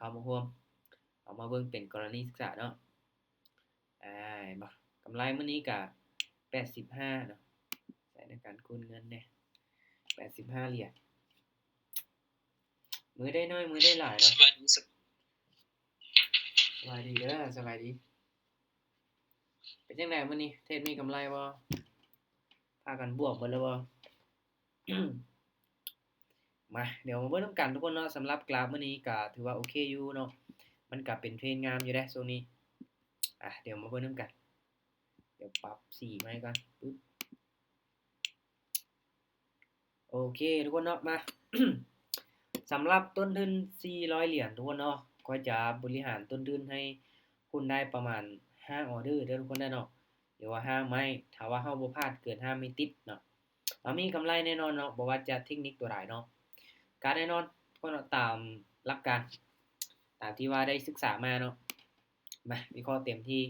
ເອົາມາຮ່ວມ ເອົາມາເບິ່ງເປັນກໍລະນີສຶກສາເນາະ. ອາ ເຫັນບໍ່? ກຳໄລມື້ນີ້ກະແປດສິບຫ້າເນາະ, ໃຊ້ໃນການຄູນເງິນແດ່ ແປດສິບຫ້າຫຼຽນ. ມື້ໄດ້ໜ້ອຍ ມື້ໄດ້ຫຼາຍເນາະ. ສະບາຍດີ ສະບາຍດີເດີ ສະບາຍດີ. ເປັນຈັ່ງໃດມື້ນີ້ ເທຣດມີກຳໄລບໍ່? ພາກັນບວກເບິດແລ້ວບໍ່? ມາ ດຽວມາເບິ່ງນຳກັນທຸກຄົນເນາະ. ສຳລັບກຣາຟມື້ນີ້ກະຖືວ່າໂອເຄຢູ່ເນາະ, ມັນກະເປັນເທຣນງາມຢູ່ເດ້ຊ່ວງນີ້. ອາ ດຽວມາເບິ່ງນຳກັນ. ດຽວປັບສີໃໝ່ກ່ອນ. ປຶບ ໂອເຄທຸກຄົນເນາະ. ມາ ສຳລັບຕົ້ນທຶນສີ່ຮ້ອຍຫຼຽນທຸກຄົນເນາະ, ຂ້ອຍຈະບໍລິຫານຕົ້ນທຶນໃຫ້ຄຸນໄດ້ປະມານຫ້າອໍເດີເດີທຸກຄົນເດີເນາະ, ຫຼືວ່າຫ້າໄມ້. ຖ້າວ່າເຮົາບໍ່ພາດເກີນຫ້າໄມ້ຕິດເນາະ, ເຮົາມີກຳໄລແນ່ນອນເນາະ, ບໍ່ວ່າຈະເທັກນິກຕົວໃດເນາະ. ກະແນ່ນອນທຸກຄົນເນາະ, ຕາມຫຼັກການ ຕາມທີ່ວ່າໄດ້ສຶກສາມາເນາະ. ມາ ວິເຄາະເຕັມທີ່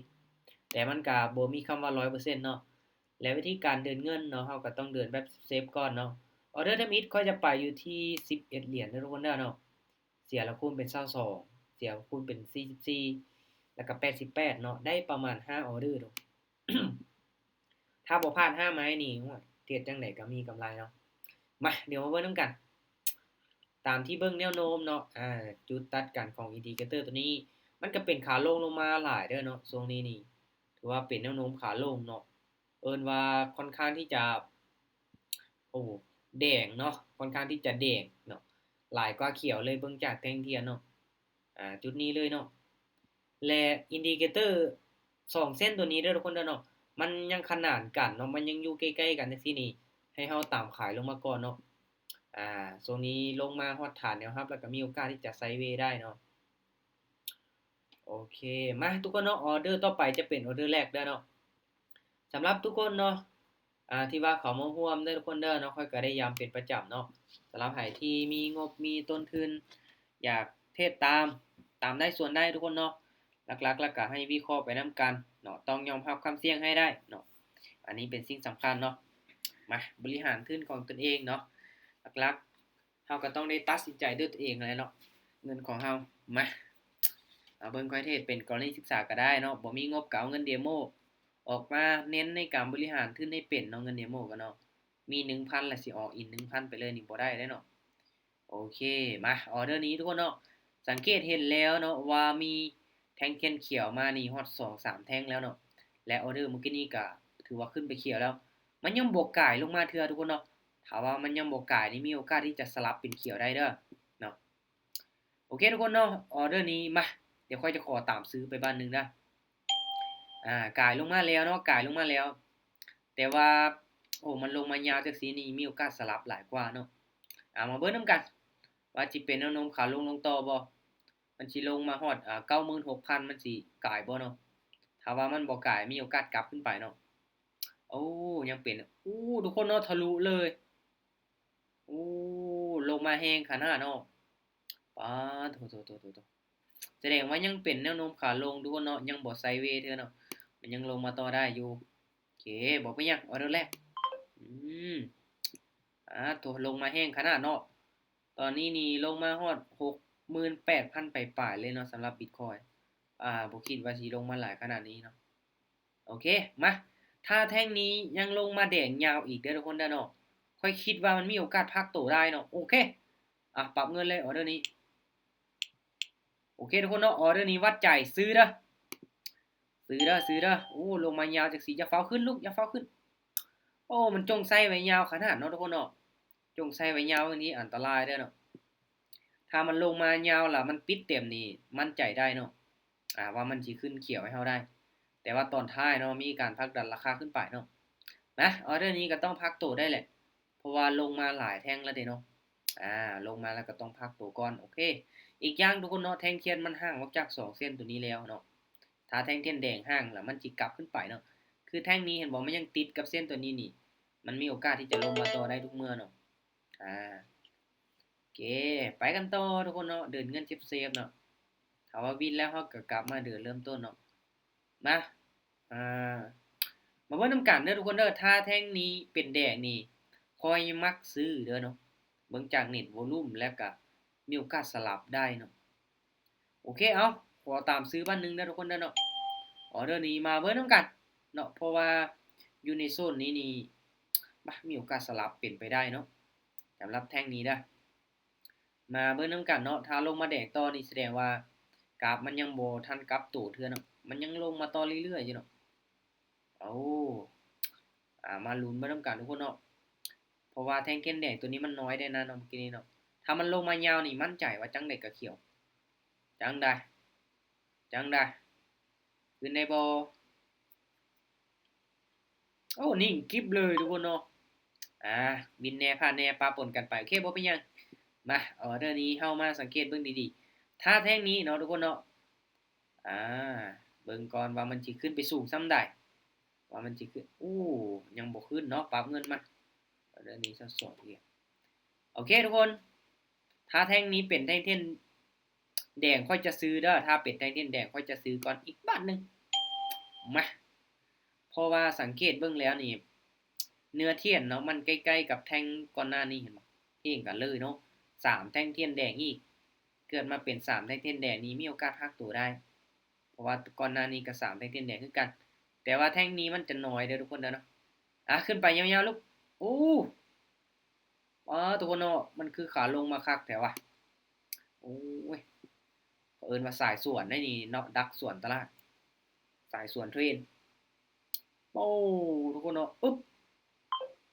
ແຕ່ມັນກະບໍ່ມີຄຳວ່າຮ້ອຍເປີເຊັນເນາະ. ແລະ ວິທີການເດີນເງິນເນາະ, ເຮົາກະຕ້ອງເດີນແບບເຊຟກ່ອນເນາະ. ອໍເດີທຳອິດຂ້ອຍຈະໄປຢູ່ທີ່ສິບເອັດຫຼຽນເດີທຸກຄົນເດີເນາະ. ເສຍແລ້ວຄູນເປັນຊາວສອງ, ເສຍຄູນເປັນສີ່ສິບສີ່ ແລ້ວກະແປດສິບແປດເນາະ, ໄດ້ປະມານຫ້າອໍເດີທຸກ. ຖ້າບໍ່ພາດຫ້າໄມ້ນີ້ ໂອ້ຍ ເທຣດຈັ່ງໃດກະມີກຳໄລເນາະ. ມາ ດຽວມາເບິ່ງນຳກັນ. ຕາມທີ່ເບິ່ງແນວໂນ້ມເນາະ, ອາ ຈຸດຕັດກັນຂອງອິນດິເຄເຕີໂຕນີ້ ມັນກະເປັນຂາລົງລົງມາຫຼາຍເດີເນາະ. ຊ່ວງນີ້ນີ້ຖືວ່າເປັນແນວໂນ້ມຂາລົງເນາະ, ເອີ້ນວ່າຄ່ອນຂ້າງທີ່ຈະ ໂອ້ ແດງເນາະ, ຄ່ອນຂ້າງທີ່ຈະແດງເນາະ, ຫຼາຍກວ່າຂຽວເລີຍ ເບິ່ງຈາກແທ່ງທຽນເນາະ. ອາ ຈຸດນີ້ເລີຍເນາະ. ແລະ ອິນດິເຄເຕີສອງເສັ້ນໂຕນີ້ເດີທຸກຄົນເດີເນາະ, ມັນຍັງຂະໜານກັນເນາະ, ມັນຍັງຢູ່ໃກ້ໆກັນຈັ່ງຊີ້ນີ້ ໃຫ້ເຮົາຕາມຂາຍລົງມາກ່ອນເນາະ. ອາ ຊ່ວງນີ້ລົງມາຮອດຖານແນວຮັບ ແລ້ວກະມີໂອກາດທີ່ຈະໄຊເວໄດ້ເນາະ. ໂອເຄ ມາທຸກຄົນເນາະ, ອໍເດີຕໍ່ໄປຈະເປັນອໍເດີແລກເດີເນາະ. ສຳລັບທຸກຄົນເນາະ ອາ ທີ່ວ່າເຂົ້າມາຮ່ວມເດີທຸກຄົນເດີເນາະ, ຂ້ອຍກະໄດ້ຢ້ຳເປັນປະຈຳເນາະ. ສຳລັບໃຜທີ່ມີງົບມີຕົ້ນທຶນ ຢາກເທຣດຕາມ ຕາມໄດ້ສ່ວນໄດ້ທຸກຄົນເນາະ, ຫຼັກໆແລ້ວກະໃຫ້ວິເຄາະໄປນຳກັນເນາະ, ຕ້ອງຍອມຮັບຄວາມສ່ຽງໃຫ້ໄດ້ເນາະ, ອັນນີ້ເປັນສິ່ງສຳຄັນເນາະ. ມາ ບໍລິຫານທຶນຂອງຕົນເອງເນາະ, ຫຼັກໆ ເຮົາກະຕ້ອງໄດ້ຕັດສິນໃຈດ້ວຍຕົວເອງຫັ້ນແຫຼະເນາະ ເງິນຂອງເຮົາ. ມາ ເອົາເບິ່ງຂ້ອຍເທຣດເປັນກໍລະນີສຶກສາກະໄດ້ເນາະ, ບໍ່ມີງົບກະເອົາເງິນເດໂມອອກມາເນັ້ນໃນການບໍລິຫານທຶນໃຫ້ເປັນເນາະ. ເງິນເດໂມກະເນາະ ມີໜຶ່ງພັນລະຊິອອກອີກໜຶ່ງພັນໄປເລີຍນີ້ບໍ່ໄດ້ເດ້ເນາະ. ໂອເຄ ມາ ອໍເດີນີ້ທຸກຄົນເນາະ, ສັງເກດເຫັນແລ້ວເນາະວ່າມີແທ່ງທຽນຂຽວມານີ້ຮອດສອງສາມແທ່ງແລ້ວເນາະ, ແລະ ອໍເດີມື້ກີ້ນີ້ກະຖືວ່າຂຶ້ນໄປຂຽວແລ້ວ, ມັນຍັງບໍ່ກາຍລົງມາເທື່ອທຸກຄົນເນາະ. ຖ້າວ່າມັນຍັງບໍ່ກາຍນີ້ ມີໂອກາດທີ່ຈະສະຫຼັບເປັນຂຽວໄດ້ເດີເນາະ. ໂອເຄທຸກຄົນເນາະ, ອໍເດີນີ້ ມາ ດຽວຂ້ອຍຈະຂໍຕາມຊື້ໄປບາດໜຶ່ງເດີ. ອາ ກາຍລົງມາແລ້ວເນາະ, ກາຍລົງມາແລ້ວ ແຕ່ວ່າ ໂອ້ ມັນລົງມາຍາວຈັ່ງຊີ້ນີ້ ມີໂອກາດສະຫຼັບຫຼາຍກວ່າເນາະ. ເອົາມາເບິ່ງນຳກັນວ່າຊິເປັນແນວໂນ້ມຂາລົງ ລົງຕໍ່ບໍ່, ມັນຊິລົງມາຮອດ ອາ ເກົ້າໝື່ນຫົກພັນ ມັນຊິກາຍບໍ່ເນາະ. ຖ້າວ່າມັນບໍ່ກາຍ ມີໂອກາດກັບຂຶ້ນໄປເນາະ. ໂອ້ ຍັງເປັນ ໂອ້ ທຸກຄົນເນາະ, ທະລຸເລີຍ. ໂອ້ ລົງມາແຮງຂະໜາດເນາະ. ປາດໂທ້ໆໆໆ ສະແດງວ່າຍັງເປັນແນວໂນ້ມຂາລົງທຸກຄົນເນາະ, ຍັງບໍ່ໄຊເວເທື່ອເນາະ, ມັນຍັງລົງມາຕໍ່ໄດ້ຢູ່. ໂອເຄ ບໍ່ເປັນຫຍັງ, ອໍເດີແລກ. ອືມ ອາ ໂທ້ ລົງມາແຮງຂະໜາດເນາະ. ຕອນນີ້ນີ້ລົງມາຮອດຫົກໝື່ນແປດພັນປາຍໆເລີຍເນາະ ສຳລັບບິດຄອຍ. ອາ ບໍ່ຄິດວ່າຊິລົງມາຫຼາຍຂະໜາດນີ້ເນາະ. ໂອເຄ ມາ ຖ້າແທ່ງນີ້ຍັງລົງມາແດງຍາວອີກເດີທຸກຄົນເດີເນາະ, ຂ້ອຍຄິດວ່າມັນມີໂອກາດພັກໂຕໄດ້ເນາະ. ໂອເຄ ອາ ປັບເງິນເລີຍ ອໍເດີນີ້. ໂອເຄທຸກຄົນເນາະ, ອໍເດີນີ້ວັດໃຈ ຊື້ເດີ ຊື້ເດີ ຊື້ເດີ. ໂອ້ ລົງມາຍາວຈັ່ງຊີ້ ຢ່າຟ້າວຂຶ້ນລູກ ຢ່າຟ້າວຂຶ້ນ. ໂອ້ ມັນຈົ່ງໃສ່ໄວ້ຍາວຂະໜາດເນາະທຸກຄົນເນາະ, ຈົ່ງໃສ່ໄວ້ຍາວນີ້ອັນຕະລາຍເດີເນາະ. ຖ້າມັນລົງມາຍາວລະມັນປິດເຕັມນີ້ ໝັ້ນໃຈໄດ້ເນາະ ອາ ວ່າມັນຊິຂຶ້ນຂຽວໃຫ້ເຮົາໄດ້, ແຕ່ວ່າຕອນທ້າຍເນາະ ມີການຜັກດັນລາຄາຂຶ້ນໄປເນາະ. ນະ ອໍເດີນີ້ກະຕ້ອງພັກໂຕໄດ້ແຫຼະ ເພາະວ່າລົງມາຫຼາຍແທ່ງແລ້ວເດເນາະ. ອາ ລົງມາແລ້ວກະຕ້ອງພັກໂຕກ່ອນ. ໂອເຄ ອີກຢ່າງທຸກຄົນເນາະ, ແທ່ງທຽນມັນຫ່າງອອກຈາກສອງເສັ້ນໂຕນີ້ແລ້ວເນາະ. ຖ້າແທ່ງທຽນແດງຫ່າງລະມັນຊິກັບຂຶ້ນໄປເນາະ, ຄືແທ່ງນີ້ເຫັນບໍ່ ມັນຍັງຕິດກັບເສັ້ນໂຕນີ້ນີ້, ມັນມີໂອກາດທີ່ຈະລົງມາຕໍ່ໄດ້ທຸກເມື່ອເນາະ. ອາ ໂອເຄ ໄປກັນຕໍ່ທຸກຄົນເນາະ, ເດີນເງິນເຊບໆເນາະ. ຖ້າວ່າວິນແລ້ວເຮົາກະກັບມາເດີນເລີ່ມຕົ້ນເນາະ. ມາ ອາ ມາເບິ່ງນຳກັນເດີທຸກຄົນເດີ. ຖ້າແທ່ງນີ້ເປັນແດງນີ້ ຂ້ອຍມັກຊື້ເດີເນາະ, ເບິ່ງຈາກເນັດໂວລຸມແລ້ວກະມີໂອກາດສະຫຼັບໄດ້ເນາະ. ເຄ ເອົາ ຂໍຕາມຊື້ບາດໜຶ່ງເດີທຸກຄົນເດີເນາະ. ອໍເດີນີ້ມາເບິ່ງນຳກັນເນາະ ເພາະວ່າຢູ່ໃນໂຊນນີ້ນີ້ ບາ ມີໂອກາດສະຫຼັບເປັນໄປໄດ້ເນາະ ສຳລັບແທ່ງນີ້ເດີ. ມາເບິ່ງນຳກັນເນາະ ຖ້າລົງມາແດງຕໍ່ນີ້ສະແດງວ່າກາບມັນຍັງບໍ່ທັນກັບໂຕເທື່ອເນາະ ມັນຍັງລົງມາຕໍ່ເລື້ອຍໆຢູ່ເນາະ. ເອົາ ອາ ມາລຸ້ນເບິ່ງນຳກັນທຸກຄົນເນາະ ເພາະວ່າແທ່ງທຽນແດງໂຕນີ້ມັນນ້ອຍໄດ໋ນະເນາະ ເມື່ອກີ້ນີ້ເນາະ. ຖ້າມັນລົງມາຍາວນີ້ໝັ້ນໃຈວ່າຈັ່ງໃດກໍຂຽວ. ຈັ່ງໃດ ຈັ່ງໃດ ຂຶ້ນໄດ້ບໍ່? ໂອ້ ນິ່ງກິບເລີຍທຸກຄົນເນາະ. ອາ ວິນແດ່ ພາດແດ່ ປະປົນກັນໄປ. ໂອເຄ ບໍ່ເປັນຫຍັງ. ມາ ອໍເດີນີ້ເຮົາມາສັງເກດເບິ່ງດີໆ ຖ້າແທ່ງນີ້ເນາະທຸກຄົນເນາະ ອາ ເບິ່ງກ່ອນວ່າມັນຊິຂຶ້ນໄປສູງສ່ຳໃດ ວ່າມັນຊິຂຶ້ນ. ໂອ້ ຍັງບໍ່ຂຶ້ນເນາະ ປັບເງິນມາ. ອໍເດີນີ້ຊາວສອງເອີ ໂອເຄທຸກຄົນ ຖ້າແທ່ງນີ້ເປັນແທ່ງທຽນແດງ ຂ້ອຍຈະຊື້ເດີ ຖ້າເປັນແທ່ງທຽນແດງ ຂ້ອຍຈະຊື້ກ່ອນອີກບາດໜຶ່ງ. ມາ ເພາະວ່າສັງເກດເບິ່ງແລ້ວນີ້ ເນື້ອທຽນເນາະ ມັນໃກ້ໆກັບແທ່ງກ່ອນໜ້ານີ້ ເຫັນບໍ່? ເພງກັນເລີຍເນາະ ສາມແທ່ງທຽນແດງອີກ. ເກີດມາເປັນສາມແທ່ງທຽນແດງນີ້ ມີໂອກາດພັກໂຕໄດ້ ເພາະວ່າກ່ອນໜ້ານີ້ກໍສາມແທ່ງທຽນແດງຄືກັນ ແຕ່ວ່າແທ່ງນີ້ມັນຈະນ້ອຍເດີທຸກຄົນເດີເນາະ. ອາ ຂຶ້ນໄປຍາວໆ ລູກ. ໂອ້ ປາ ທຸກຄົນເນາະ ມັນຄືຂາລົງມາຄັກແທ້ວະ. ໂອ້ຍ ເຂົາເອີ້ນວ່າສາຍສວນໄດ໋ນີ້ເນາະ ດັກສວນຕະຫຼາດ ສາຍສວນເທຣນ. ໂອ້ ທຸກຄົນເນາະ ອຶບ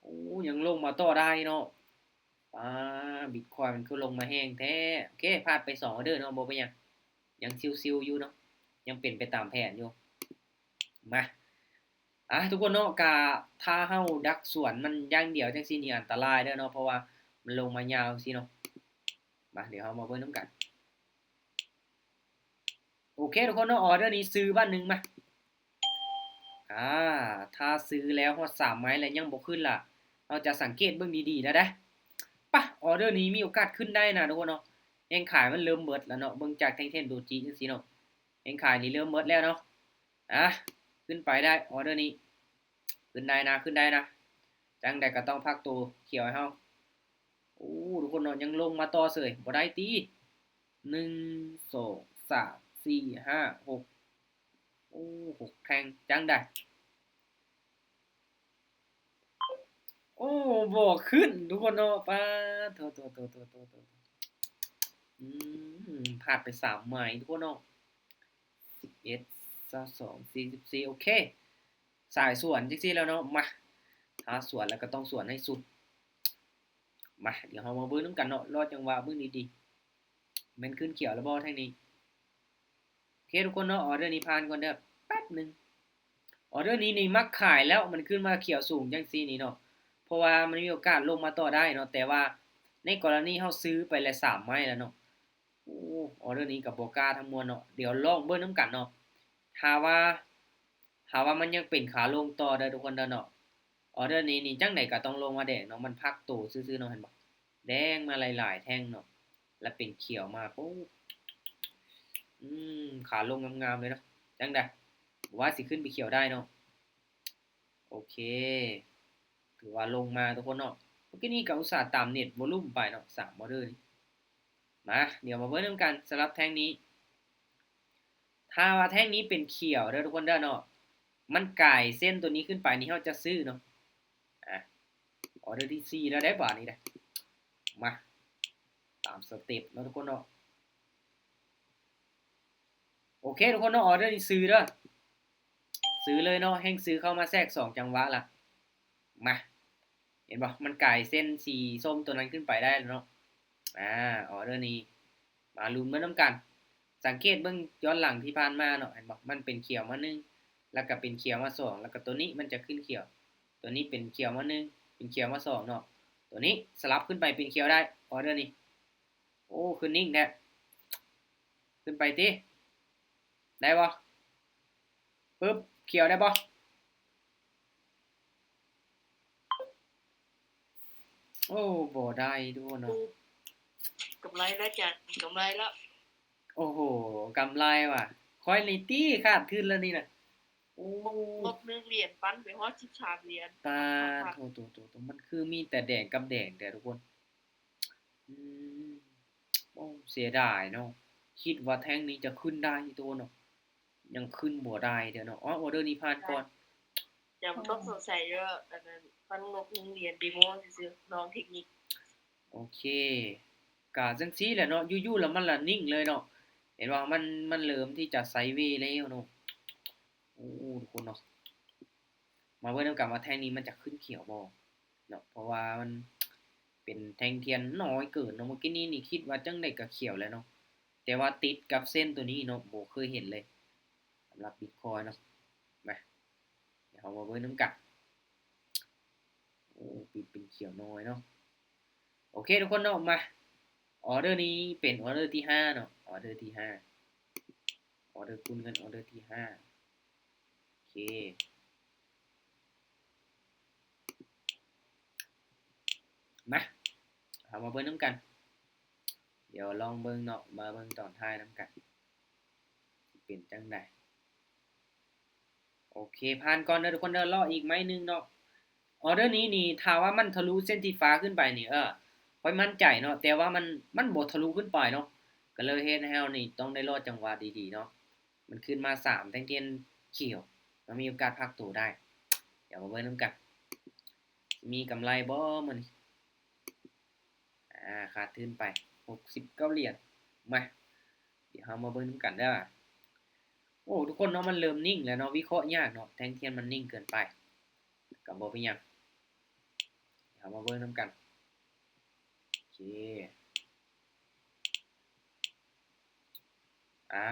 ໂອ້ ຍັງລົງມາຕໍ່ໄດ້ເນາະ. ປາ ບິດຄອຍມັນຄືລົງມາແຮງແທ້. ໂອເຄ ພາດໄປສອງອໍເດີເນາະ ບໍ່ເປັນຫຍັງ ຍັງຊິວໆຢູ່ເນາະ ຍັງເປັນໄປຕາມແຜນຢູ່. ມາ ອາ ທຸກຄົນເນາະ ກະຖ້າເຮົາດັກສວນມັນຢ່າງດຽວຈັ່ງຊີ້ນີ້ອັນຕະລາຍເດີເນາະ ເພາະວ່າມັນລົງມາຍາວຈັ່ງຊີ້ເນາະ. ມາ ດຽວເຮົາມາເບິ່ງນຳກັນ. ໂອເຄທຸກຄົນເນາະ ອໍເດີນີ້ຊື້ບາດໜຶ່ງມາ. ອາ ຖ້າຊື້ແລ້ວຮອດສາມໄມ້ແລ້ວຍັງບໍ່ຂຶ້ນລະ ເຮົາຈະສັງເກດເບິ່ງດີໆແລ້ວເດ້. ປະ ອໍເດີນີ້ມີໂອກາດຂຶ້ນໄດ້ນະທຸກຄົນເນາະ. ແຮງຂາຍມັນເລີ່ມເບິດແລ້ວເນາະ ເບິ່ງຈາກແທ່ງທຽນໂດຈິຈັ່ງຊີ້ເນາະ ແຮງຂາຍນີ້ເລີ່ມເບິດແລ້ວເນາະ. ອາ ຂຶ້ນໄປໄດ້ ອໍເດີນີ້ ຂຶ້ນໄດ້ນະ ຂຶ້ນໄດ້ນະ. ຈັ່ງໃດກໍຕ້ອງພັກໂຕຂຽວໃຫ້ເຮົາ. ໂອ້ ທຸກຄົນເນາະ ຍັງລົງມາຕໍ່ເສີຍ ບໍ່ໄດ້ຕິ. ໜຶ່ງ ສອງ ສາມ ສີ່ ຫ້າ ຫົກ ໂອ້ ຫົກແທ່ງ ຈັ່ງໃດ? ໂອ້ ບໍ່ຂຶ້ນທຸກຄົນເນາະ. ປາດໂທ ໂທ ໂທ ອືມ ພາດໄປສາມໄມ້ທຸກຄົນເນາະ. ສິບເອັດ ຊາວສອງ ສີ່ສິບສີ່ ໂອເຄ ສາຍສວນຈັ່ງຊີ້ແລ້ວເນາະ. ມາ ຖ້າສວນແລ້ວກໍຕ້ອງສວນໃຫ້ສຸດ. ມາ ດຽວເຮົາມາເບິ່ງນຳກັນເນາະ ລໍຈັງຫວະເບິ່ງດີໆ ແມ່ນຂຶ້ນຂຽວແລ້ວບໍ່ແທ່ງນີ້. ໂອເຄທຸກຄົນເນາະ ອໍເດີນີ້ຜ່ານກ່ອນເດີ ແປັບໜຶ່ງ. ອໍເດີນີ້ນີ້ມັກຂາຍແລ້ວ ມັນຂຶ້ນມາຂຽວສູງຈັ່ງຊີ້ນີ້ເນາະ ເພາະວ່າມັນມີໂອກາດລົງມາຕໍ່ໄດ້ເນາະ ແຕ່ວ່າໃນກໍລະນີເຮົາຊື້ໄປແລ້ວສາມໄມ້ແລ້ວເນາະ. ໂອ້ ອໍເດີນີ້ກໍບໍ່ກ້າທັງມວນເນາະ ດຽວລອງເບິ່ງນຳກັນເນາະ. ຖ້າວ່າ ຖ້າວ່າມັນຍັງເປັນຂາລົງຕໍ່ເດີທຸກຄົນເດີເນາະ. ອໍເດີນີ້ນີ້ຈັ່ງໃດກໍຕ້ອງລົງມາແດງເນາະ ມັນພັກໂຕຊື່ໆເນາະ ເຫັນບໍ່ ແດງມາຫຼາຍໆແທ່ງເນາະ ແລ້ວເປັນຂຽວມາ ໂອ້ ອືມ ຂາລົງງາມໆເລີຍເນາະ. ຈັ່ງໃດ ວ່າຊິຂຶ້ນໄປຂຽວໄດ້ເນາະ. ໂອເຄ ຖືວ່າລົງມາທຸກຄົນເນາະ. ເມື່ອກີ້ນີ້ກໍອຸດສ່າຕາມເນັດວໍລຸມໄປເນາະ ສາມອໍເດີນີ້. ມາ ດຽວມາເບິ່ງນຳກັນສຳລັບແທ່ງນີ້. ຖ້າວ່າແທ່ງນີ້ເປັນຂຽວເດີທຸກຄົນເດີເນາະ ມັນກາຍເສັ້ນໂຕນີ້ຂຶ້ນໄປນີ້ ເຮົາຈະຊື້ເນາະ. ອາ ອໍເດີທີສີ່ແລ້ວເດ້ບາດນີ້ເດ້. ມາ ຕາມສະເຕັບເນາະທຸກຄົນເນາະ. ໂອເຄທຸກຄົນເນາະ ອໍເດີນີ້ຊື້ເດີ ຊື້ເລີຍເນາະ. ແຮ່ງຊື້ເຂົ້າມາແຊກສອງຈັງຫວະລະ. ມາ ເຫັນບໍ່ ມັນກາຍເສັ້ນສີສົ້ມໂຕນັ້ນຂຶ້ນໄປໄດ້ແລ້ວເນາະ. ອາ ອໍເດີນີ້ ມາລຸ້ນເບິ່ງນຳກັນ. ສັງເກດເບິ່ງຍ້ອນຫຼັງທີ່ຜ່ານມາເນາະ ເຫັນບໍ່ ມັນເປັນຂຽວມາໜຶ່ງ ແລ້ວກໍເປັນຂຽວມາສອງ ແລ້ວກໍໂຕນີ້ມັນຈະຂຶ້ນຂຽວ. ໂຕນີ້ເປັນຂຽວມາໜຶ່ງ ເປັນຂຽວມາສອງເນາະ ໂຕນີ້ສະຫຼັບຂຶ້ນໄປເປັນຂຽວໄດ້ ອໍເດີນີ້. ໂອ້ ຂຶ້ນນິ່ງແທ້ ຂຶ້ນໄປຕິ ໄດ້ບໍ່? ປຶບ ຂຽວໄດ້ບໍ່? ໂອ້ ບໍ່ໄດ້ດ້ວຍເນາະ. ກຳໄລແລ້ວຈ້າ ກຳໄລແລ້ວ. ໂອ້ໂຫ ກຳໄລວ່າ ຂ້ອຍນີ້ຕິຂາດທຶນແລ້ວນີ້ນະ. ໂອ້ ລົດໜຶ່ງຫຼຽນ ປັ່ນໄປຮອດສິບສາມຫຼຽນ. ປາດໂທ ໂຕ ໂຕ ໂຕ ມັນຄືມີແຕ່ແດງກັບແດງແທ້ທຸກຄົນ. ອືມ ໂອ້ ເສຍດາຍເນາະ. ຄິດວ່າແທ່ງນີ້ຈະຂຶ້ນໄດ້ໂຕເນາະ ຍັງຂຶ້ນບໍ່ໄດ້ເດີເນາະ. ອໍ ອໍເດີນີ້ຜ່ານກ່ອນ. ຍັງບໍ່ຕ້ອງສົງໄສເດີ ອັນນັ້ນມັນງົບໂຮງຮຽນເດໂມຊື່ໆ ນ້ອງເທັກນິກ. ໂອເຄ ກະຈັ່ງຊີ້ແຫຼະເນາະ ຢູ່ໆແລ້ວມັນລະນິ່ງເລີຍເນາະ. ເຫັນວ່າມັນ ມັນເລີ່ມທີ່ຈະໄຊເວແລ້ວເນາະ. ໂອ້ ທຸກຄົນເນາະ ມາເບິ່ງນຳກັນວ່າແທ່ງນີ້ມັນຈະຂຶ້ນຂຽວບໍ່ເນາະ ເພາະວ່າມັນເປັນແທ່ງທຽນນ້ອຍເກີນເນາະ. ເມື່ອກີ້ນີ້ນີ້ຄິດວ່າຈັ່ງໃດກໍຂຽວແລ້ວເນາະ ແຕ່ວ່າຕິດກັບເສັ້ນໂຕນີ້ເນາະ ບໍ່ເຄີຍເຫັນເລີຍ ສຳລັບບິດຄອຍເນາະ. ມາ ດຽວເຮົາມາເບິ່ງນຳກັນ. ໂອ້ ປິດເປັນຂຽວນ້ອຍເນາະ. ໂອເຄທຸກຄົນເນາະ ມາ ອໍເດີນີ້ເປັນອໍເດີທີຫ້າເນາະ ອໍເດີທີຫ້າ ອໍເດີຄູນເງິນ ອໍເດີທີຫ້າ. ໂອເຄ ມາ ເຮົາມາເບິ່ງນຳກັນ. ດຽວລອງເບິ່ງເນາະ ມາເບິ່ງຕອນທ້າຍນຳກັນ ຊິເປັນຈັ່ງໃດ. ໂອເຄ ຜ່ານກ່ອນເດີທຸກຄົນເດີ ລໍອີກໄມ້ໜຶ່ງເນາະ. ອໍເດີນີ້ນີ້ ຖ້າວ່າມັນທະລຸເສັ້ນສີຟ້າຂຶ້ນໄປນີ້ ເອີ ຂ້ອຍໝັ້ນໃຈເນາະ ແຕ່ວ່າມັນ ມັນບໍ່ທະລຸຂຶ້ນໄປເນາະ ກໍເລີຍເຮັດໃຫ້ເຮົານີ້ຕ້ອງໄດ້ລໍຈັງຫວະດີໆເນາະ. ມັນຂຶ້ນມາສາມແທ່ງທຽນຂຽວ ມັນມີໂອກາດພັກໂຕໄດ້. ດຽວມາເບິ່ງນຳກັນ ມີກຳໄລບໍ່ມື້ນີ້. ອາ ຂາດທຶນໄປຫົກສິບເກົ້າຫຼຽນ. ມາ ດຽວເຮົາມາເບິ່ງນຳກັນເດີ. ໂອ້ ທຸກຄົນເນາະ ມັນເລີ່ມນິ່ງແລ້ວເນາະ ວິເຄາະຍາກເນາະ ແທ່ງທຽນມັນນິ່ງເກີນໄປ ກໍບໍ່ເປັນຫຍັງ. ເຮົາມາເບິ່ງນຳກັນ. ໂອເຄ ອາ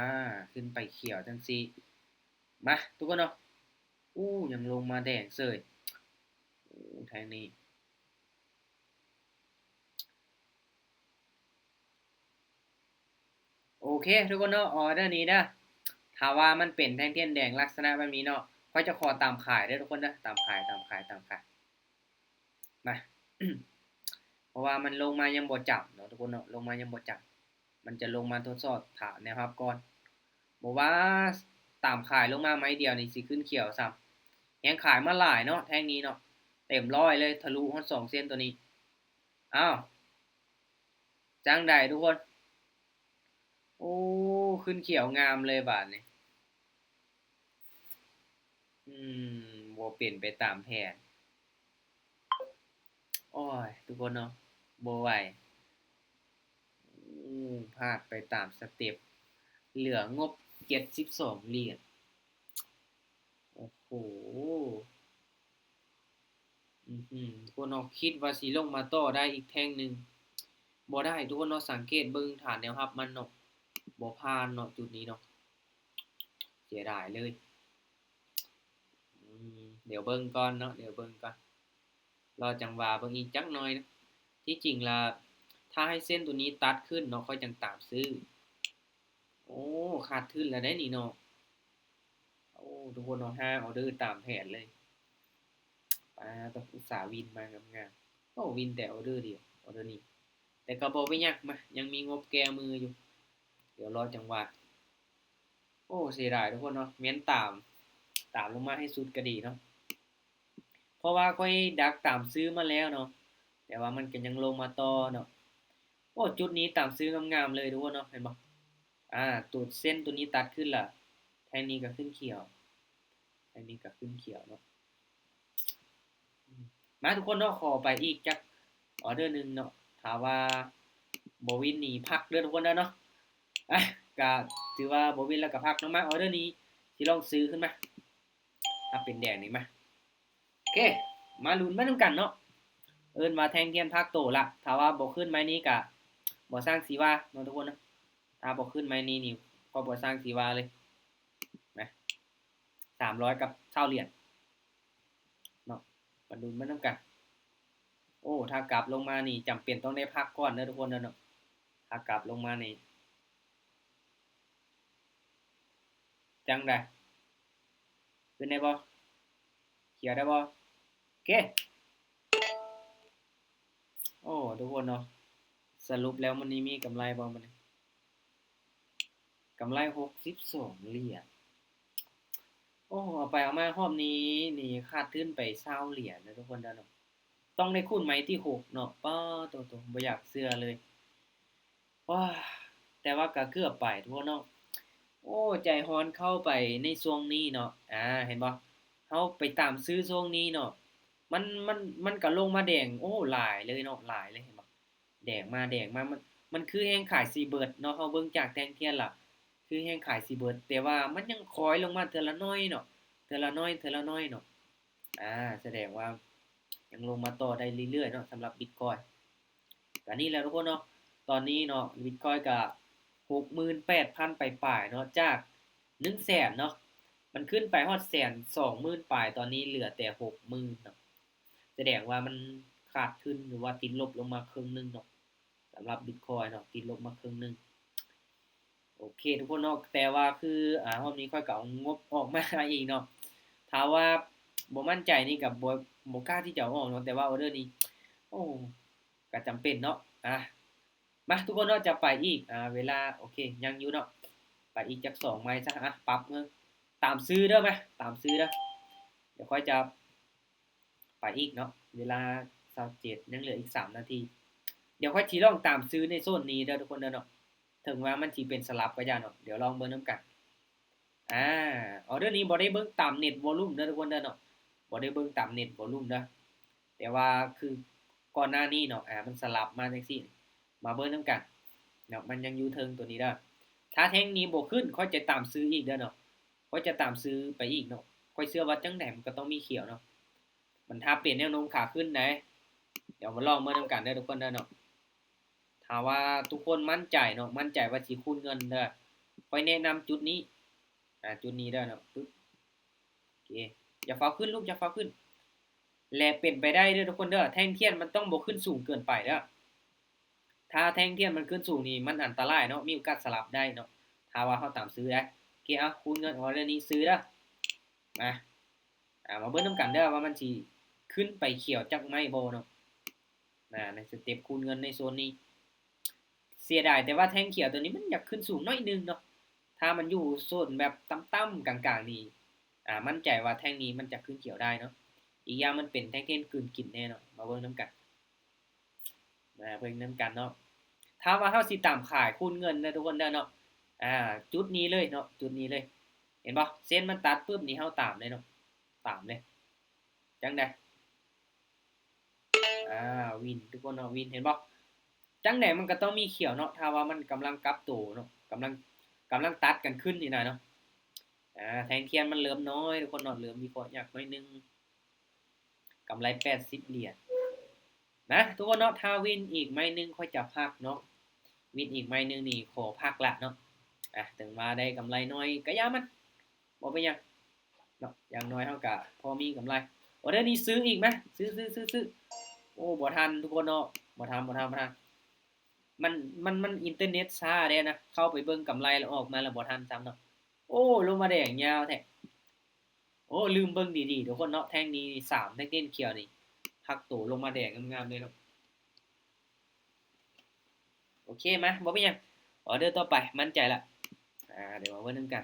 ຂຶ້ນໄປຂຽວຈັ່ງຊີ້. ມາ ທຸກຄົນເນາະ ໂອ້ ຍັງລົງມາແດງເສີຍ. ໂອ້ ແທ່ງນີ້ ໂອເຄທຸກຄົນເນາະ ອໍເດີນີ້ເດີ ຖ້າວ່າມັນເປັນແທ່ງທຽນແດງລັກສະນະແບບນີ້ເນາະ ຂ້ອຍຈະຂໍຕາມຂາຍເດີທຸກຄົນເດີ ຕາມຂາຍ ຕາມຂາຍ ຕາມຂາຍ. ມາ ເພາະວ່າມັນລົງມາຍັງບໍ່ຈຳເນາະທຸກຄົນເນາະ ລົງມາຍັງບໍ່ຈຳ ມັນຈະລົງມາທົດສອບຖ້າແນວຮັບກ່ອນ. ບໍ່ວ່າຕາມຂາຍລົງມາໄມ້ດຽວນີ້ຊິຂຶ້ນຂຽວຊ້ຳ ແຮງຂາຍມາຫຼາຍເນາະ ແທ່ງນີ້ເນາະ ເຕັມຮ້ອຍເລີຍ ທະລຸຮອດສອງເສັ້ນໂຕນີ້. ອ້າວ ຈັ່ງໃດທຸກຄົນ? ໂອ້ ຂຶ້ນຂຽວງາມເລີຍບາດນີ້. ອືມ ບໍ່ເປັນໄປຕາມແຜນ. ໂອ້ຍ ທຸກຄົນເນາະ ບໍ່ໄຫວ. ໂອ້ ພາດໄປຕາມສະເຕັບ ເຫຼືອງົບເຈັດສິບສອງຫຼຽນ. ໂອ້ໂຫ ອືມ ທຸກຄົນເນາະ ຄິດວ່າຊິລົງມາຕໍ່ໄດ້ອີກແທ່ງໜຶ່ງ ບໍ່ໄດ້ ທຸກຄົນເນາະ. ສັງເກດເບິ່ງຖານແນວຮັບມັນເນາະ ບໍ່ຜ່ານເນາະ ຈຸດນີ້ເນາະ ເສຍດາຍເລີຍ. ອືມ ດຽວເບິ່ງກ່ອນເນາະ ດຽວເບິ່ງກ່ອນ ລໍຈັງຫວະເບິ່ງອີກຈັກໜ່ອຍເນາະ. ທີ່ຈິງລະ ຖ້າໃຫ້ເສັ້ນໂຕນີ້ຕັດຂຶ້ນເນາະ ຂ້ອຍຈັ່ງຕາມຊື້. ໂອ້ ຂາດທຶນລະໄດ໋ນີ້ເນາະ. ໂອ້ ທຸກຄົນເນາະ ຫ້າອໍເດີຕາມແຜນເລີຍ. ປາດໂທ້ ອຸດສາວິນມາງາມໆ. ໂອ້ ວິນແຕ່ອໍເດີດຽວ ອໍເດີນີ້ ແຕ່ກໍບໍ່ເປັນຫຍັງ ມາ ຍັງມີງົບແກ້ມືຢູ່ ດຽວລໍຈັງຫວະ. ໂອ້ ເສຍດາຍທຸກຄົນເນາະ ແມ່ນຕາມ ຕາມລົງມາໃຫ້ສຸດກໍດີເນາະ ເພາະວ່າຂ້ອຍດັກຕາມຊື້ມາແລ້ວເນາະ ແຕ່ວ່າມັນກໍຍັງລົງມາຕໍ່ເນາະ. ໂອ້ ຈຸດນີ້ຕາມຊື້ງາມໆເລີຍທຸກຄົນເນາະ ເຫັນບໍ່? ອາ ໂຕເສັ້ນໂຕນີ້ຕັດຂຶ້ນລະ ແທ່ງນີ້ກໍຂຶ້ນຂຽວ ແທ່ງນີ້ກໍຂຶ້ນຂຽວເນາະ. ມາທຸກຄົນເນາະ ຂໍໄປອີກຈັກອໍເດີໜຶ່ງເນາະ ຖ້າວ່າບໍ່ວິນນີ້ພັກເດີທຸກຄົນເດີເນາະ. ອາ ກະຖືວ່າບໍ່ວິນແລ້ວກະພັກເນາະ. ມາ ອໍເດີນີ້ຊິລອງຊື້ຂຶ້ນມາ ຖ້າເປັນແດງນີ້ ມາ ໂອເຄ ມາລຸ້ນໄປນຳກັນເນາະ. ເອີ້ນວ່າແທ່ງທຽນພັກໂຕລະ ຖ້າວ່າບໍ່ຂຶ້ນໄມ້ນີ້ກະບໍ່ຊ່າງຊິວ່າເນາະທຸກຄົນເນາະ. ຖ້າບໍ່ຂຶ້ນໄມ້ນີ້ນີ້ ກໍບໍ່ຊ່າງຊິວ່າເລີຍ ນະ ສາມຮ້ອຍກັບຊາວຫຼຽນເນາະ ມາລຸ້ນໄປນຳກັນ. ໂອ້ ຖ້າກັບລົງມານີ້ ຈຳເປັນຕ້ອງໄດ້ພັກກ່ອນເດີທຸກຄົນເດີເນາະ. ຖ້າກັບລົງມານີ້ ຈັ່ງໃດ? ຂຶ້ນໄດ້ບໍ່? ຂຽວໄດ້ບໍ່? ໂອເຄ ໂອ້ ທຸກຄົນເນາະ ສະຫຼຸບແລ້ວມື້ນີ້ມີກຳໄລບໍ່ມື້ນີ້? ກຳໄລຫົກສິບສອງຫຼຽນ. ໂອ້ ເອົາໄປເອົາມາຮອບນີ້ນີ້ຂາດທຶນໄປຊາວຫຼຽນເດີທຸກຄົນເດີເນາະ. ຕ້ອງໄດ້ຄູນໄມ້ທີຫົກເນາະ. ປາໂຕໂຕ ບໍ່ຢາກເຊື່ອເລີຍ. ໂອ້ຍ ແຕ່ວ່າກໍເກືອບໄປທຸກຄົນເນາະ. ໂອ້ ໃຈຮ້ອນເຂົ້າໄປໃນຊ່ວງນີ້ເນາະ. ອາ ເຫັນບໍ່? ເຮົາໄປຕາມຊື້ຊ່ວງນີ້ເນາະ ມັນ ມັນ ມັນກໍລົງມາແດງ ໂອ້ ຫຼາຍເລີຍເນາະ ຫຼາຍເລີຍ ເຫັນບໍ່? ແດງມາ ແດງມາ ມັນ ມັນຄືແຮງຂາຍຊິເບິດເນາະ. ເຮົາເບິ່ງຈາກແທ່ງທຽນລະ ຄືແຮງຂາຍຊິເບິດ ແຕ່ວ່າມັນຍັງຄອຍລົງມາເທື່ອລະໜ້ອຍເນາະ ເທື່ອລະໜ້ອຍ ເທື່ອລະໜ້ອຍເນາະ. ອາ ສະແດງວ່າຍັງລົງມາຕໍ່ໄດ້ເລື້ອຍໆເນາະ ສຳລັບບິດຄອຍ. ກະນີ້ແຫຼະທຸກຄົນເນາະ ຕອນນີ້ເນາະ ບິດຄອຍກະຫົກໝື່ນແປດພັນປາຍໆເນາະ ຈາກໜຶ່ງແສນເນາະ ມັນຂຶ້ນໄປຮອດແສນສອງໝື່ນປາຍ ຕອນນີ້ເຫຼືອແຕ່ຫົກໝື່ນເນາະ. ສະແດງວ່າມັນຂາດທຶນ ຫຼືວ່າຕິດລົບລົງມາເຄິ່ງໜຶ່ງເນາະ ສຳລັບບິດຄອຍເນາະ ຕິດລົບມາເຄິ່ງໜຶ່ງ. ໂອເຄທຸກຄົນເນາະ ແຕ່ວ່າຄື ອາ ຮອບນີ້ຂ້ອຍກໍເອົາງົບອອກມາອີກເນາະ. ຖ້າວ່າບໍ່ໝັ້ນໃຈນີ້ກໍບໍ່ ບໍ່ກ້າທີ່ຈະເອົາອອກເນາະ ແຕ່ວ່າອອເດີນີ້ ໂອ້ ກໍຈຳເປັນເນາະ. ອາ ມາທຸກຄົນເນາະ ຈະໄປອີກ ອາ ເວລາ ໂອເຄ ຍັງຢູ່ເນາະ ໄປອີກຈັກສອງໄມ້ຊະ. ອາ ປັບເບິ່ງ ຕາມຊື້ເດີ ມາ ຕາມຊື້ເດີ ດຽວຂ້ອຍຈະ ໄປອີກເນາະ ເວລາຊາວເຈັດ ຍັງເຫຼືອອີກສາມນາທີ. ດຽວຂ້ອຍຊິລອງຕາມຊື້ໃນໂຊນນີ້ເດີທຸກຄົນເດີເນາະ ເຖິງວ່າມັນຊິເປັນສະຫຼັບກໍຢ່າເນາະ ດຽວລອງເບິ່ງນຳກັນ. ອາ ອອເດີນີ້ບໍ່ໄດ້ເບິ່ງຕາມເນັດວໍລຸ່ມເດີທຸກຄົນເດີເນາະ ບໍ່ໄດ້ເບິ່ງຕາມເນັດວໍລຸ່ມເດີ ແຕ່ວ່າຄືກ່ອນໜ້ານີ້ເນາະ ອາ ມັນສະຫຼັບມາຈັ່ງຊີ້ ມາເບິ່ງນຳກັນເນາະ ມັນຍັງຢູ່ເທິງໂຕນີ້ເດີ. ຖ້າແທ່ງນີ້ບໍ່ຂຶ້ນ ຂ້ອຍຈະຕາມຊື້ອີກເດີເນາະ ຂ້ອຍຈະຕາມຊື້ໄປອີກເນາະ. ຂ້ອຍເຊື່ອວ່າຈັ່ງໃດມັນກໍຕ້ອງມີຂຽວເນາະ ມັນຖ້າເປັນແນວໂນ້ມຂາຂຶ້ນໃດ໋. ດຽວມາລອງເບິ່ງນຳກັນເດີທຸກຄົນເດີເນາະ. ຖ້າວ່າທຸກຄົນໝັ້ນໃຈເນາະ ໝັ້ນໃຈວ່າຊິຄູນເງິນເດີ ຂ້ອຍແນະນຳຈຸດນີ້ ອາ ຈຸດນີ້ເດີເນາະ ປຶບ ໂອເຄ ຢ່າຟ້າວຂຶ້ນລູກ ຢ່າຟ້າວຂຶ້ນ. ແລະເປັນໄປໄດ້ເດີທຸກຄົນເດີ ແທ່ງທຽນມັນຕ້ອງບໍ່ຂຶ້ນສູງເກີນໄປເດີ. ຖ້າແທ່ງທຽນມັນຂຶ້ນສູງນີ້ ມັນອັນຕະລາຍເນາະ ມີໂອກາດສະຫຼັບໄດ້ເນາະ ຖ້າວ່າເຮົາຕາມຊື້ໄດ້. ໂອເຄ ເອົາ ຄູນເງິນອອເດີນີ້ຊື້ເດີ ມາ ອາ ມາເບິ່ງນຳກັນເດີວ່າມັນຊິຂຶ້ນໄປຂຽວຈັກໄມ້ບໍ່ເນາະ ອາ ໃນສະເຕັບຄູນເງິນໃນໂຊນນີ້. ເສຍດາຍແຕ່ວ່າແທ່ງຂຽວໂຕນີ້ມັນຢາກຂຶ້ນສູງໜ້ອຍໜຶ່ງເນາະ ຖ້າມັນຢູ່ໂຊນແບບຕ່ຳໆກາງໆນີ້ ອາ ໝັ້ນໃຈວ່າແທ່ງນີ້ມັນຈະຂຶ້ນຂຽວໄດ້ເນາະ. ອີກຢ່າງມັນເປັນແທ່ງທຽນກືນກິນແນ່ເນາະ ມາເບິ່ງນຳກັນ ມາເບິ່ງນຳກັນເນາະ. ຖ້າວ່າເຮົາຊິຕາມຂາຍຄູນເງິນເດີທຸກຄົນເດີເນາະ ອາ ຈຸດນີ້ເລີຍເນາະ ຈຸດນີ້ເລີຍ ເຫັນບໍ່? ເສັ້ນມັນຕັດປຶບນີ້ ເຮົາຕາມເລີຍເນາະ ຕາມເລີຍ. ຈັ່ງໃດ? ອາ ວິນ ທຸກຄົນເນາະ ວິນ ເຫັນບໍ່? ຈັ່ງໃດມັນກໍຕ້ອງມີຂຽວເນາະ ຖ້າວ່າມັນກຳລັງກັບໂຕເນາະ ກຳລັງ ກຳລັງຕັດກັນຂຶ້ນນີ້ນະເນາະ. ອາ ແທ່ງທຽນມັນເລີ່ມນ້ອຍທຸກຄົນເນາະ ເລີ່ມວິເຄາະຍາກໜ້ອຍໜຶ່ງ. ກຳໄລແປດສິບຫຼຽນນະທຸກຄົນເນາະ. ຖ້າວິນອີກໄມ້ໜຶ່ງຂ້ອຍຈະພັກເນາະ ວິນອີກໄມ້ໜຶ່ງນີ້ຂໍພັກລະເນາະ. ອາ ເຖິງວ່າໄດ້ກຳໄລໜ້ອຍກໍຢ່າມັນ ບໍ່ເປັນຫຍັງເນາະ ຢ່າງໜ້ອຍເຮົາກໍພໍມີກຳໄລ. ອອເດີນີ້ຊື້ອີກມາ ຊື້ ຊື້ ຊື້ ຊື້. ໂອ້ ບໍ່ທັນທຸກຄົນເນາະ ບໍ່ທັນ ບໍ່ທັນ ບໍ່ທັນ. ມັນ ມັນ ມັນອິນເຕີເນັດຊ້າເດ້ນະ ເຂົ້າໄປເບິ່ງກຳໄລແລ້ວອອກມາແລ້ວບໍ່ທັນຊ້ຳເນາະ. ໂອ້ ລົງມາແດງຍາວແທ້. ໂອ້ ລືມເບິ່ງດີໆທຸກຄົນເນາະ ແທ່ງນີ້ສາມ ແທ່ງຂຽວນີ້ ພັກໂຕລົງມາແດງງາມໆເລີຍເນາະ. ໂອເຄ ມາ ບໍ່ເປັນຫຍັງ ອອເດີຕໍ່ໄປ ໝັ້ນໃຈລະ. ອາ ດຽວມາເບິ່ງນຳກັນ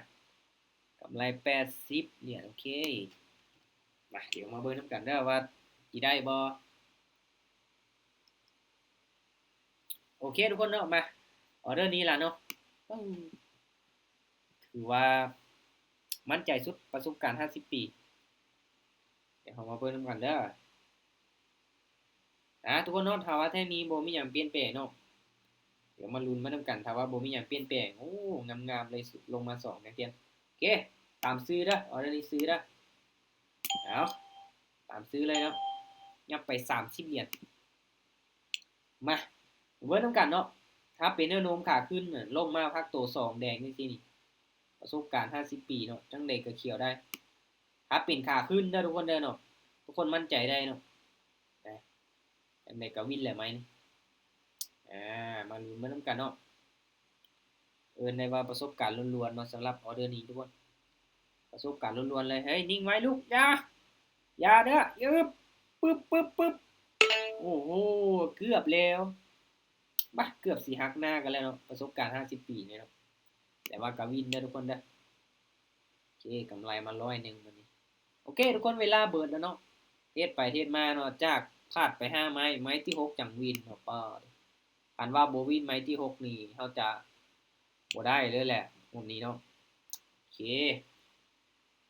ກຳໄລແປດສິບຫຼຽນ. ໂອເຄ ມາ ດຽວມາເບິ່ງນຳກັນເດີວ່າຊິໄດ້ບໍ່. ໂອເຄທຸກຄົນເນາະ ມາ ອອເດີນີ້ລະເນາະ ຖືວ່າໝັ້ນໃຈສຸດ ປະສົບການຫ້າສິບປີ. ດຽວເຮົາມາເບິ່ງນຳກັນເດີ. ອາ ທຸກຄົນເນາະ ຖ້າວ່າແທ່ງນີ້ບໍ່ມີຫຍັງປ່ຽນແປງເນາະ ດຽວມາລຸ້ນມານຳກັນ. ຖ້າວ່າບໍ່ມີຫຍັງປ່ຽນແປງ ໂອ້ ງາມໆເລີຍ ລົງມາສອງແທ່ງທຽນ. ໂອເຄ ຕາມຊື້ເດີ ອອເດີນີ້ຊື້ເດີ. ເອົາ ຕາມຊື້ເລີຍເນາະ ຫຍັບໄປສາມສິບຫຼຽນ. ມາ ເບິ່ງນຳກັນເນາະ ຖ້າເປັນແນວໂນ້ມຂາຂຶ້ນ ລົງມາພັກໂຕສອງແດງຈັ່ງຊີ້ນີ້ ປະສົບການຫ້າສິບປີເນາະ ຈັ່ງໃດກໍຂຽວໄດ້. ຖ້າເປັນຂາຂຶ້ນເດີທຸກຄົນເດີເນາະ ທຸກຄົນໝັ້ນໃຈໄດ້ເນາະ ຈັ່ງໃດກໍວິນແຫຼະໄມ້ນີ້. ອາ ມາລຸ້ນເບິ່ງນຳກັນເນາະ. ເອີ້ນໄດ້ວ່າປະສົບການລ້ວນໆເນາະ ສຳລັບອອເດີນີ້ທຸກຄົນ ປະສົບການລ້ວນໆເລີຍ. ເຮີ້ຍ ນິ່ງໄວ້ລູກ ຢ່າ ຢ່າເດີ ອຶບ ປຶບ ປຶບ ປຶບ. ໂອ້ໂຫ ເກືອບແລ້ວ ບາດ ເກືອບຊິຫັກໜ້າກັນແລ້ວເນາະ ປະສົບການຫ້າສິບປີນີ້ເນາະ. ແຕ່ວ່າກໍວິນເດີທຸກຄົນເດີ. ໂອເຄ ກຳໄລມາຮ້ອຍໜຶ່ງມື້ນີ້. ໂອເຄທຸກຄົນ ເວລາເບິດແລ້ວເນາະ ເທດໄປເທດມາເນາະ ຈາກພາດໄປຫ້າໄມ້ ໄມ້ທີຫົກຈັ່ງວິນເນາະ. ປາ ຄັນວ່າບໍ່ວິນໄມ້ທີຫົກນີ້ ເຮົາຈະ ບໍ່ໄດ້ເລີຍແຫຼະ ງວດນີ້ເນາະ. ໂອເຄ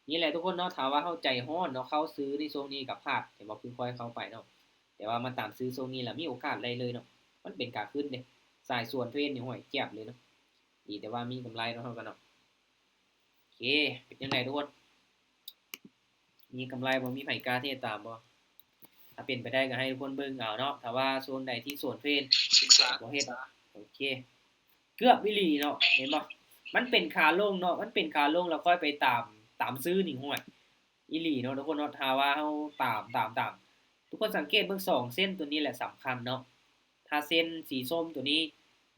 ນີ້ແຫຼະທຸກຄົນເນາະ ຖ້າວ່າເຮົາໃຈຮ້ອນເນາະ ເຂົ້າຊື້ໃນຊ່ວງນີ້ກໍພາດ ແຕ່ວ່າຄືຄ່ອຍເຂົ້າໄປເນາະ. ແຕ່ວ່າມາຕາມຊື້ຊ່ວງນີ້ລະມີໂອກາດໄດ້ເລີຍເນາະ ມັນເປັນກາຂຶ້ນເດ້. ສາຍສວນເທຣນນີ້ ຫ້ວຍ ແຈບເລີຍເນາະ. ດີແຕ່ວ່າມີກຳໄລເນາະ ເຮົາກໍເນາະ. ໂອເຄ ເປັນຈັ່ງໃດທຸກຄົນ ມີກຳໄລບໍ່? ມີໃຜກ້າເທດຕາມບໍ່? ຖ້າເປັນໄປໄດ້ກໍໃຫ້ທຸກຄົນເບິ່ງເອົາເນາະ. ຖ້າວ່າຊ່ວງໃດທີ່ສວນເທຣນ ສຶກສາ ບໍ່ເຮັດ ໂອເຄ ເກືອບອີ່ຫຼີເນາະ ເຫັນບໍ່? ມັນເປັນຂາລົງເນາະ ມັນເປັນຂາລົງ ແລ້ວຄ່ອຍໄປຕາມ ຕາມຊື້ນີ້ ຫ້ວຍ ອີ່ຫຼີເນາະທຸກຄົນເນາະ. ຖ້າວ່າເຮົາຕາມ ຕາມ ຕາມ ທຸກຄົນສັງເກດເບິ່ງສອງເສັ້ນໂຕນີ້ແຫຼະສຳຄັນເນາະ. ຖ້າເສັ້ນສີສົ້ມໂຕນີ້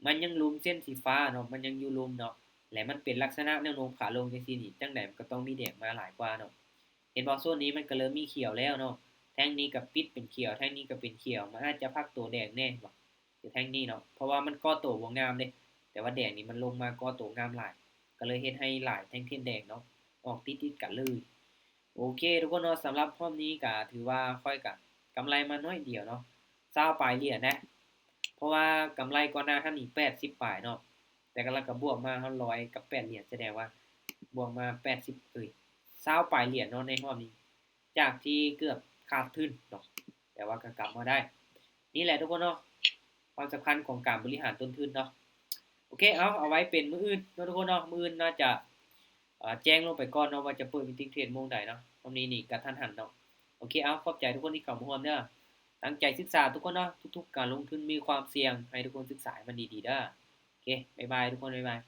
ມັນຍັງລຸ່ມເສັ້ນສີຟ້າເນາະ ມັນຍັງຢູ່ລຸ່ມເນາະ ແລະ ມັນເປັນລັກສະນະແນວໂນ້ມຂາລົງຈັ່ງຊີ້ນີ້ ຈັ່ງໃດມັນກໍຕ້ອງມີແດງມາຫຼາຍກວ່າເນາະ. ເຫັນບໍ່? ໂຊນນີ້ມັນກໍເລີ່ມມີຂຽວແລ້ວເນາະ ແທ່ງນີ້ກໍປິດເປັນຂຽວ ແທ່ງນີ້ກໍເປັນຂຽວ ມັນອາດຈະພັກໂຕແດງແດ່ ເຫັນບໍ່? ຄືແທ່ງນີ້ເນາະ ເພາະວ່າມັນກໍ່ໂຕບໍ່ງາມເດ້ ແຕ່ວ່າແດງນີ້ມັນລົງມາກໍ່ໂຕງາມຫຼາຍ ກໍເລີຍເຮັດໃຫ້ຫຼາຍແທ່ງທຽນແດງເນາະ ອອກຕິດໆກັນເລີຍ. ໂອເຄທຸກຄົນເນາະ ສຳລັບຮອບນີ້ກໍຖືວ່າຂ້ອຍກໍກຳໄລມາໜ້ອຍດຽວເນາະ ຊາວປາຍຫຼຽນນະ ເພາະວ່າກຳໄລກ່ອນໜ້າຫັ້ນນີ້ແປດສິບປາຍເນາະ ແຕ່ກໍລະກໍບວກມາເຮົາຮ້ອຍກັບແປດຫຼຽນ ສະແດງວ່າບວກມາແປດສິບ ເອີຍ ຊາວປາຍຫຼຽນເນາະ ໃນຮອບນີ້ ຈາກທີ່ເກືອບຂາດທຶນເນາະ ແຕ່ວ່າກໍກັບມາໄດ້. ນີ້ແຫຼະທຸກຄົນເນາະ ຄວາມສຳຄັນຂອງການບໍລິຫານຕົ້ນທຶນເນາະ. ໂອເຄ ເອົາ ເອົາໄວ້ເປັນມື້ອື່ນເນາະທຸກຄົນເນາະ ມື້ອື່ນໜ້າຈະ ເອີ ແຈ້ງລົງໄປກ່ອນເນາະ ວ່າຈະເປີດມີຕິງເທຣດໂມງໃດເນາະ ຮອບນີ້ນີ້ກະທັນຫັນເນາະ. ໂອເຄ ເອົາ ຂອບໃຈທຸກຄົນທີ່ເຂົ້າມາຮ່ວມເດີ ຕັ້ງໃຈສຶກສາທຸກຄົນເນາະ ທຸກໆການລົງທຶນມີຄວາມສ່ຽງ ໃຫ້ທຸກຄົນສຶກສາໃຫ້ມັນດີໆເດີ. ໂອເຄ ບາຍບາຍທຸກຄົນ ບາຍບາຍ.